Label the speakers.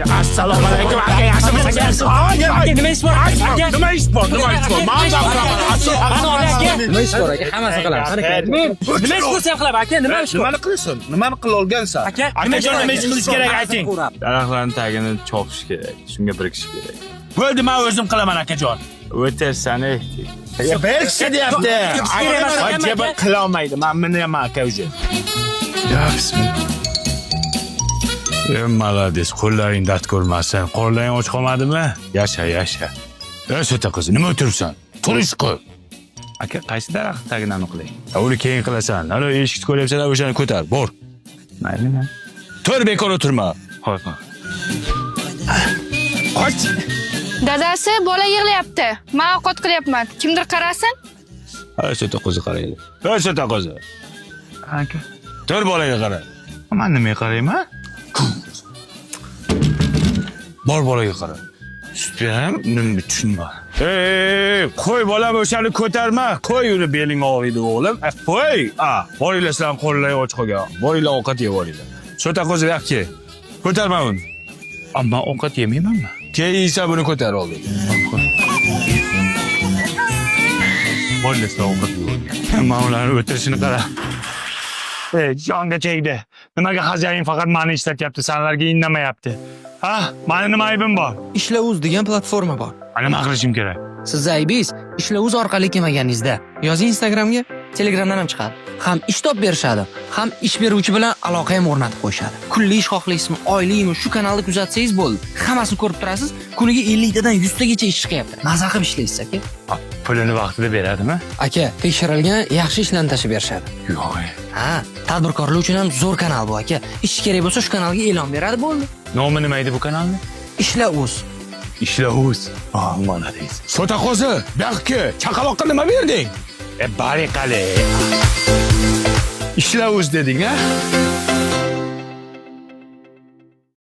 Speaker 1: Assalomu alaykum aka, yaxshimisiz?
Speaker 2: Aka, nima ish bor? Aka,
Speaker 1: Nima ish bor? Nima ish bor? Men
Speaker 2: Mana ola aka.
Speaker 3: Nima ish bor aka? Hammasi qilamiz.
Speaker 2: Nima ish bo'lsa ham qilamiz aka, nima ish bor?
Speaker 4: Nimani qilasan? Nimani qila olgansan?
Speaker 2: Aka, nima ish
Speaker 1: Akajon, nima ish qilish kerak ayting.
Speaker 5: Daraxtlarni tagini chopish kerak. Shunga birikish kerak.
Speaker 1: Bo'ldi, men o'zim qilaman akajon.
Speaker 5: O'tirsan ey.
Speaker 4: Ya berishsa deyapti.
Speaker 2: Kerak emas,
Speaker 1: Voy,
Speaker 2: aka.
Speaker 1: jabr qila olmaydi. Men minyapman aka o'zi.
Speaker 5: Ya bismillah. Ey молодец, qo'llaring dard ko'rmasin. Qo'llaring och qolmadimi? Yasha, yasha. Ey so'ta qiz, nima o'tiribsan? Turish qil.
Speaker 6: Aka, qaysi daraxt tagini aniqlay?
Speaker 5: Uni keyin qilasan. Ana eshikni ko'ryapsan, o'shani ko'tar. Bor.
Speaker 6: Mayli, mayli.
Speaker 5: Tur, bekor o'tirma.
Speaker 6: Ho'p, ho'p.
Speaker 1: Qoch.
Speaker 7: Dadasi, bola yig'layapti. Men ovqat qilyapman. Kimdir qarasin?
Speaker 5: Ey so'ta qizni qaraydi. Ey so'ta qizi.
Speaker 6: Aka,
Speaker 5: Tur, bolaga qara.
Speaker 6: man nimaga qarayman?
Speaker 5: Bor, bolaga qara. Sut beraman, nima tushunma. Ey, qo'y bolam, o'shani ko'tarma. Qo'y uni, beling og'riydi o'g'lim. Qo'y. A, boringlar, sizlarning qo'llaring och qolgan. Boringlar, ovqat yeb olinglar. So'ta qo'zi, bu yoqqa kel. Ko'tarma uni.
Speaker 6: Ammo ovqat yemaymanmi?
Speaker 5: Keyin yeysan, buni ko'tar oldin.
Speaker 6: Boringlar, sizlar ovqat yeb. Man ularni o'tirishini qara. Ey, jonga tegdi. Nimaga xo'jayin faqat mani ishlatyapti, sanlarga indamayapti? Ha, mani nima aybim bor?
Speaker 3: Ishla.uz degan platforma bor.
Speaker 6: Nima qilishim kerak?
Speaker 3: Sizni aybingiz Ishla.uz orqali kelmaganingizda. Yozing Instagramga, Telegramdan ham chiqadi. Ham ish topib berishadi, ham ish beruvchi bilan aloqa ham o'rnatib qo'yishadi. Kunlik ish xohlaysizmi, oylikmi, shu kanalni kuzatsangiz bo'ldi. Hammasini ko'rib turasiz. Kuniga 50 tadan 100 tagacha ish chiqyapti. Maza qilib ishlaysiz aka.
Speaker 6: Pulini vaqtida beradimi?
Speaker 3: Aka, tekshirilgan yaxshi ishlarni tashlab berishadi.
Speaker 6: Yo'q.
Speaker 3: Ha, tadbirkorlar uchun ham zo'r kanal bu aka. Ish kerak bo'lsa shu kanalga e'lon beradi, bo'ldi.
Speaker 6: Nomi nima edi bu kanalni?
Speaker 3: Ishla.uz.
Speaker 6: Ishla.uz. Ah, молодец.
Speaker 5: So'ta qo'zi, bu yoqqa kel. Chaqaloqqa nima berding?
Speaker 6: E, bariqali.
Speaker 5: Ishla o'z deding, a?